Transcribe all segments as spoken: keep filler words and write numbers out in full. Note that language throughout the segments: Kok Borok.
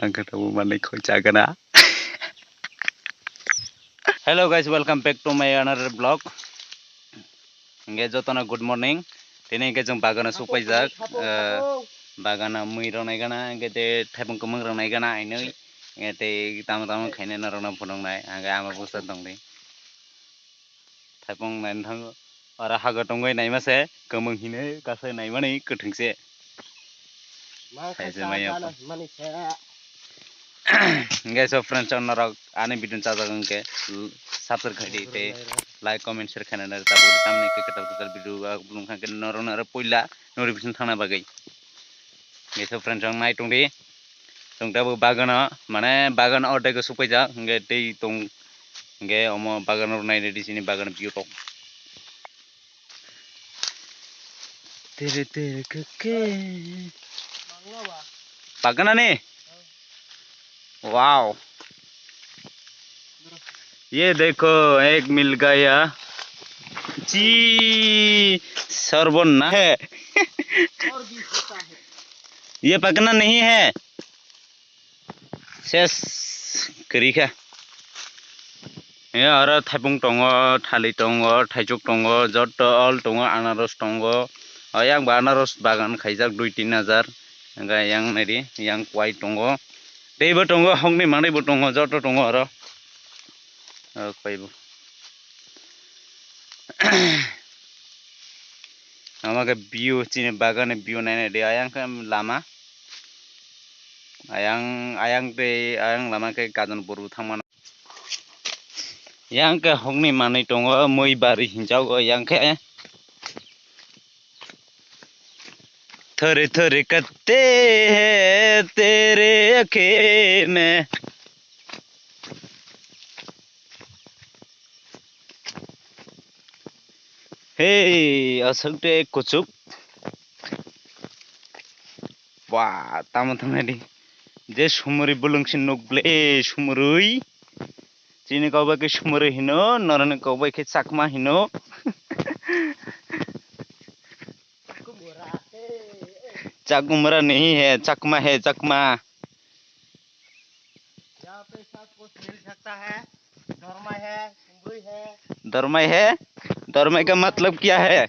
Ang khe tabuk manwi khoi chagana. Hello guys, welcome back to my another vlog. Hingke jotono good morning. Tini hingke chwng bagano sukpaijak. Eh, bagano mui rok naigana, hingke tei thaipung kwmwng rok naigana, ainwi. Hingke tei tamo tamo khainai norokno phunuknai. Hingke ama bwsa tongdi. Thaipung naina thango. Oro hago tongwi naima se, kwmwng hinwi kasa naimani kwthwng se. Mang Hai kha se cha maya gana pa. Himani se. Hingke so friends, chong norok ani video chajak hingke subscribe khaidi tei like, comment, share khaina nai tabuk tamni khe kwtal kwtal video bulung kha khe norok naro puila notification thangna bagwi. Hingke so friends, chong nai tongdi. Chwng tabuk bagano, mane bagano ordek o sukpaijak, hingke tei tong, hingke omo bagano nai ready chini bagano view tok. Tere tere keke. Pakanani? Wow. ये देखो, एक मिल गया। जी, सर्वना है। ये पकना नहीं है। Ses, kwrwi kha. Ya, oro thaipung tongo, thali tongo, thaichuk tongo, joto all tongo, anaros tongo. Ayang ba anaros bagan khaijak dui tin hajar. Hingke yang naidi, yang kwai tongo. Teibo tongo, hokni manwi bo tongo, joto tongo oro. O, kwai bo. Ama khe view, chini bagani view naina di, ayang khe lama. Ayang, ayang tei ayang lama khe gajan buru thangmano. Yang khe hokni manwi tongo, mui bari hinjago yang khe. Thori thori katte hai tere akhe mein. Hey, aswk de kuchuk. Wah, tamo tamo di. Je sumuri bulung si nuk ble sumuri. Chini kok bai khe sumuri hino, noroni kok bai khe chakma hino. Chakumra nahi hai, chakma hai, chakma. यहाँ पे सब कुछ मिल सकता है। Dormai hai, sumbrui hai. Dormai hai? Dormai ka matlab kya hai?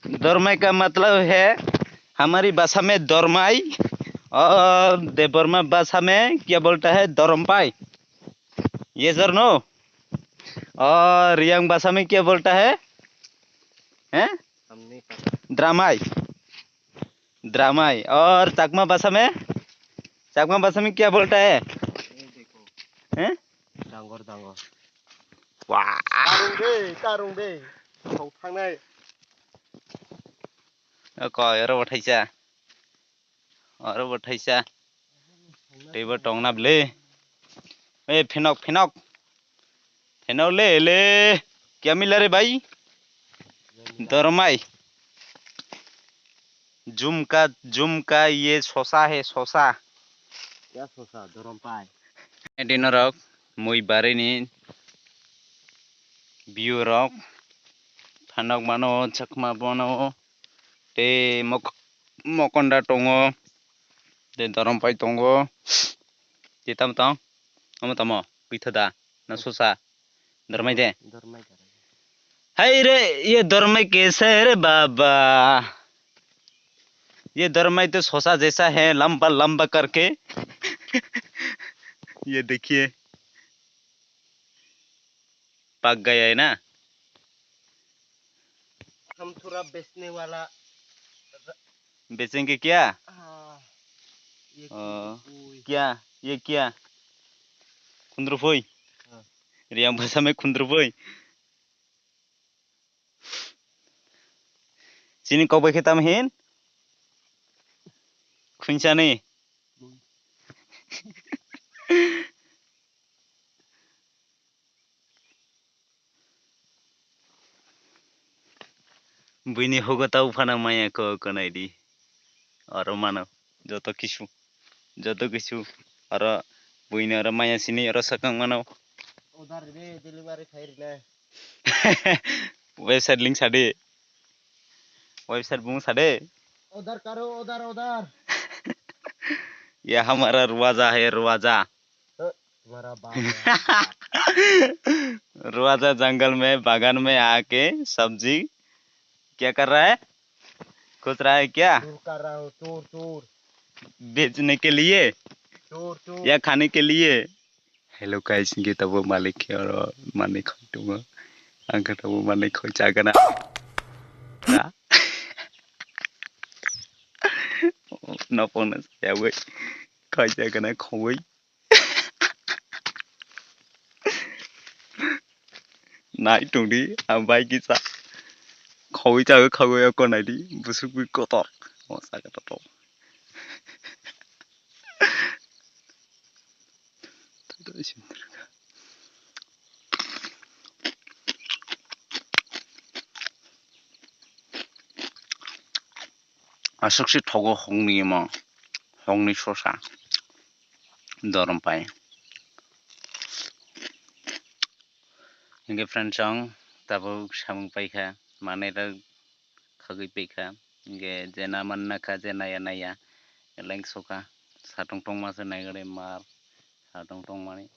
Dormai ka matlab hai, hamari bhasha mein dormai, aur Debbarma bhasha mein kya bolta hai, dorompai. Yes or no? Aur Reang bhasha mein kya bolta hai? Hain? Hum nahi pata. Dramai. Dramai. और चकमा भाषा में, चकमा भाषा में क्या बोलता है? ये देखो। हैं? Dangor, dangor. Wah. Tarung de, tarung de. Thok thangnai. Oko, oro bo thaisa. Oro bo thaisa. Teibo tongna bwle. Eh, phenok, phenok. Phenok le, le. Kya mila re bhai? Dormai. झुमका, झुमका, ये शशा है, शशा. Kya shosha, dorompai. Edi norok, mui barini view rok. Phenok mano, chakma bono. Tei mok-, mokonda tongo. Tei dorompai tongo. Tei tamo tong? Omo tamo? Puitha da? Na sosa? Dormai de? Dormai da. Hai re, ye dormai kaisa hai re baba? Ye dormai to sosa jaisa hai, lamba lamba karke. Ye dekhiye. Pak gaya hai na? हम थोड़ा बेचने वाला। बेचेंगे क्या? हाँ। ये ओ, कुंदरू फूल। क्या? ये क्या? कुंदरू फूल? हाँ। Reang bhasha mein कुंदरू फूल. Chini kok bai khe tamo hin? Khunchani. Buini hugo tau phano maya kok nai di. Oro mano joto kisu, joto kisu. Oro buini oro maya sini oro sakang mano. Order de delivery khai rina. Website link sadi. Website bung sadi. Order karo, order, order. ये हमारा रुआजा है, रुआजा। तुम्हारा बाप है। रुआजा जंगल में, बागान में आके सब्जी क्या कर रहा है? कुछ रहा है क्या? चोर कर रहा हूँ, चोर, चोर। बेचने के लिए? चोर, चोर। या खाने के लिए? Hello guys, hingke tabuk malik khe oro manwi khoi tongo. Ang khe tabuk manwi khoi chagana. Nopong no sayawui khoi chagana khogwi. Nai tongdi, ang bai kisa. Khogwi chagwi khogwi oko naidi, busuk bui kotor. O chagana to. Aswk se thogo hokni emo, hokni sosa, dorom pai. Hingke friends, ang tabuk samung paikha, manwi rok khagwi paikha, hingke je na man nakha, je naya naya, eleng sokha, satong tongma se naigari mar, satong tongmani.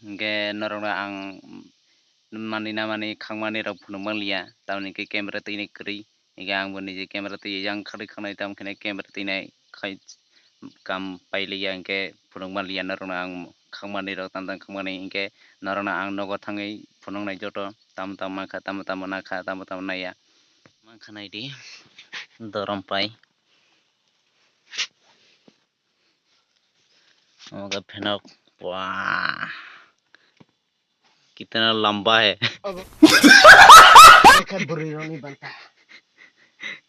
Hingke norokno ang manwi namani khangmani rok phunukma liya, tamoni hingke camera twini kwrwi, hingke angbo niji camera twi yang khari khanai, tamo khe camera twinai khai kam pailiya, hingke phunukma liya norokno ang khangmani rok tang tang khangmani, hingke norokno ang nogo thangwi phunuknai joto tamo tamo mankha, tamo tamo nakha, tamo tamo naiya, mankha naidi dorom pai. Omo khe phenok. Wah. Kitna lamba hai.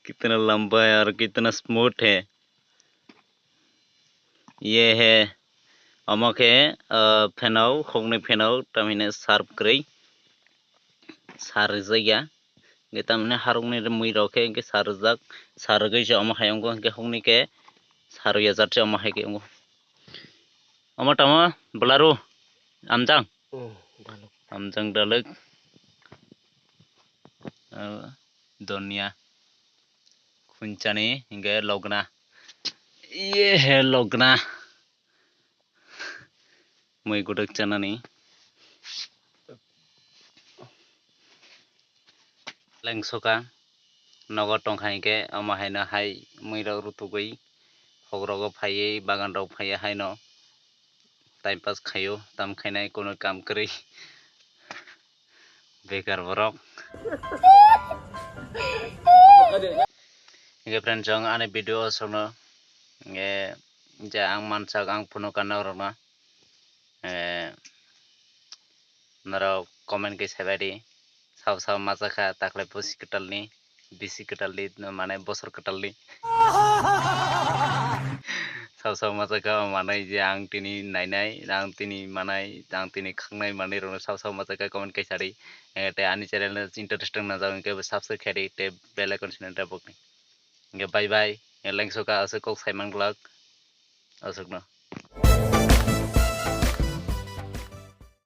Kitan lamba hai aur kitna smooth hai. Ye hai. Omo khe, ah, phenok, hokni phenok, tamhine sharp kwrwi. Sar rijak ya. Hingke tamni harokni mui rok khe hingke sar rijak, sar rwgwi se omo hai wngkha, hingke hokni khe sar rwya jat se omo hai khe wngo. Omo tamo bwlaru amjang, amjang dalwk, ah, donya khunchani hingke logna, ye he logna. Mui gwdwk chanani. Lengsoka nogo tongkha hinkhe omo haino hai mui rok rutugwi hok rogo phaiwi bagan rok phaiya haino time pass khaio, tam khainai kunu kam kwrwi. Bekar borok. Hingke friends, chwng ani video o songno, hingke je ang mansak ang phunukha norokno, eh, norok comment khe saibai di. Sabo sabo machakha takhwlai pusi kwtalni, bisi kwtalni, mane bosor kwtalni. Sabo sabo machakha manai je ang tini nainai, ang tini manai, ang tini khangnai manwi rokno sabo sabo machakha comment khe sadi. Eh, tei ani channel no interesting najak hwnkhe bo subscribe khe di tei bell icon sini da bokni. Hingke bye bye. Hingke lengsoka aswk kok saimang glak. Aswkno.